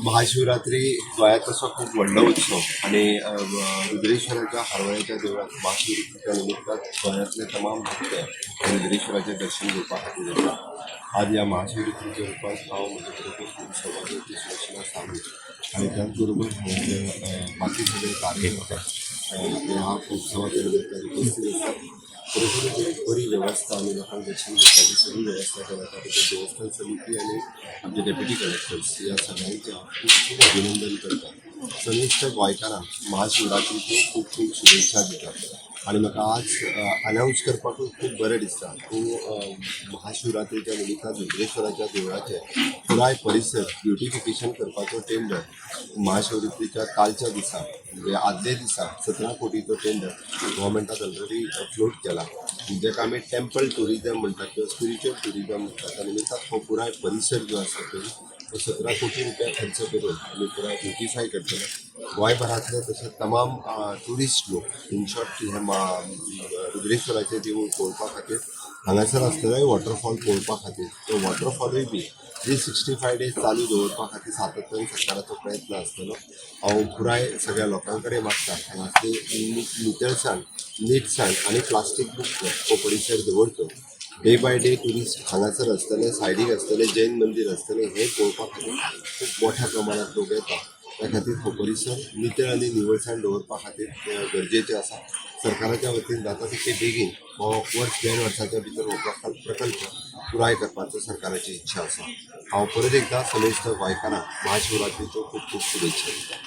महाशिवरात्री गोंयांत तसो खूब व्हडलो उत्सव आनी रुद्रेश्वराच्या हरवळ्याच्या देवळात महाशिवरात्रीच्या निमित्तान गोंयांतले तमाम भक्त रुद्रेश्वराचें दर्शन घेवपा खातीर येता. आज ह्या महाशिवरात्रीच्या रुपान हांव म्हजे बरोबर खूब सभाघराची सुलक्षणा सावंत आनी त्याच बरोबर हांगासर बाकी सगळे कार्यकर्ते ह्या उत्सवाच्या निमित्तान उपस्थित आसात. खरोखरच एक बरी वेवस्था आनी लोकांक दर्शन घेवपाची सगळी वेवस्था केल्या. त्या खातीर देवस्थान समिती आनी आमचे डेप्युटी कलेक्टर्स ह्या सगळ्यांचें हांव खूब खूब अभिनंदन करता. समेस्त गोंयकारांक महाशिवरात्रीच्यो खूब खूब शुभेच्छा दिता आनी म्हाका आज अनावन्स करपाकूय खूब बरें दिसता की महाशिवरात्रीच्या निमित्तान रुद्रेश्वराच्या देवळाचें पुराय परिसर ब्युटिफिकेशन करपाचो टेंडर महाशिवरात्रीच्या कालच्या दिसा, म्हणजे आदले दिसा, 17 कोटीचो टेंडर गव्हर्मेंटान ऑलरेडी फ्लोट केला, जेका आमी टेम्पल टुरिजम म्हणटात किंवा स्पिरिच्युअल टुरिजम म्हणटात. त्या निमित्तान हो पुराय परिसर जो आसा पळय, तो 17 कोटी रुपया खर्च करून आमी पुराय ब्युटिफाय करतले. गोंयभरांतले तशें तमाम ट्युरिस्ट लोक, इन शॉर्ट, हे रुद्रेश्वराचें देवूळ पळोवपा खातीर हांगासर आसतलेय वॉटरफॉल पळोवपा खातीर, तो वॉटरफॉलूय बी 365 डेज चालू दवरपा खातीर सातत्यान सरकाराचो प्रयत्न आसतलो. हांव पुराय सगळ्या लोकां कडेन मागता, हांगासरली नितळसाण, नीटसाण आनी प्लास्टीक मुक्त हो परिसर दवरचो. डे बाय डे ट्युरिस्ट हांगासर आसतले, सायडीक आसतले, जैन मंदीर आसतलें, हें पळोवपा खातीर खूब मोठ्या प्रमाणात लोक येता. त्या खातीर हो परिसर नितळ आनी निवळसाण दवरपा खातीर गरजेचें आसा. सरकाराच्या वतीन जाता तितके बेगीन हो वर्स 1.5 वर्साच्या भितर हो प्रकल्प पुराय करपाचो सरकाराची इच्छा आसा. हांव परत एकदां समेस्त गोंयकारांक महाशिवरात्रीच्यो खूब खूब शुभेच्छा दिता.